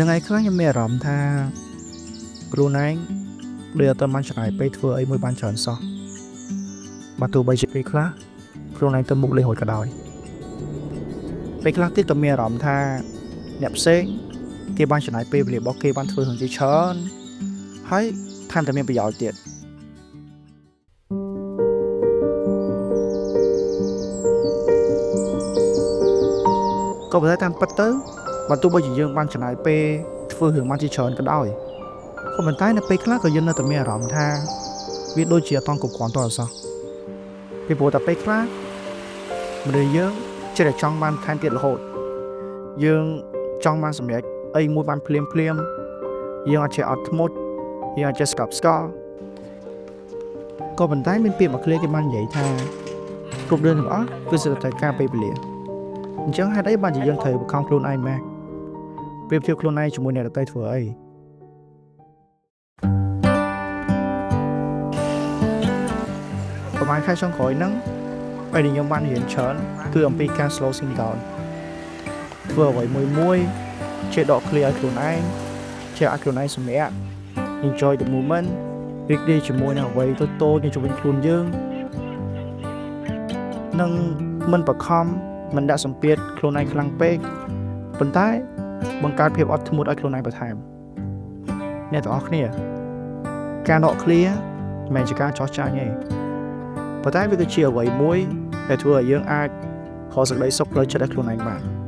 នឹងឯខ្លះខ្ញុំមានអារម្មណ៍ថាខ្លួនឯងដូចអត់ទាន់បានចំណាយពេលធ្វើអីមួយបានច្រើនសោះបើទោះបីជាពេលខ្លះខ្លួនឯងទៅមុខលេងរួចក៏ដោយពេលខ្លះទៀតក៏មានអារម្មណ៍ថាអ្នកផ្សេងគេបានចំណាយពេលវេលារបស់គេបានធ្វើរឿងជាច្រើនហើយថែមតែមានប្រយោជន៍ទៀតក៏ប៉ុន្តែតាមពិតទៅបើទោះបីជាយើងបានចំណាយពេលធ្វើរឿងបានជាច្រើនក៏ដោយក៏ប៉ុន្តែនៅពេលខ្លះក៏យើងនៅតែមានអារម្មណ៍ថាវាដូចជាអត់ទាន់គ្រប់គ្រាន់ទាល់តែសោះពីព្រោះតែពេលខ្លះមនុស្សយើងចេះតែចង់បានថែមទៀតរហូតយើងចង់បានសម្រេចអីមួយបានភ្លាមភ្លាមយើងអត់ចេះអត់ធ្មត់យើងអត់ចេះស្កប់ស្កល់ក៏ប៉ុន្តែមានពាក្យមួយឃ្លាគេបាននិយាយថាគ្រប់រឿងទាំងអស់គឺសុទ្ធតែត្រូវការពេលវេលាអញ្ចឹងហេតុអីបានជាយើងត្រូវបង្ខំខ្លួនឯងម៉េះប្រៀបធៀបខ្លួនឯងជាមួយអ្នកដទៃធ្វើអីប្រហែលខែចុងក្រោយហ្នឹងពេលដែលខ្ញុំបានរៀនច្រើនគឺអំពីការ slow things down ធ្វើអ្វីមួយមួយចេះដកឃ្លាឲ្យខ្លួនឯងចេះឲ្យខ្លួនឯងសម្រាក enjoy the moment រីករាយជាមួយនឹងអ្វីតូចៗនៅជុំវិញខ្លួនយើងនិងមិនបខំមិនដាក់សម្ពាធខ្លួនឯងខ្លាំងពេកប៉ុន្តែបង្កើតភាពអត់ធ្មត់ឲ្យខ្លួនឯងបន្ថែមអ្នកទាំងអស់គ្នាការដកឃ្លាមិនមែនជាការចោះចាញ់ទេប៉ុន្តែវាគឺជាអ្វីមួយដែលធ្វើឲ្យយើងអាចរកសេចក្តីសុខផ្លូវចិត្តឲ្យខ្លួនឯងបាន។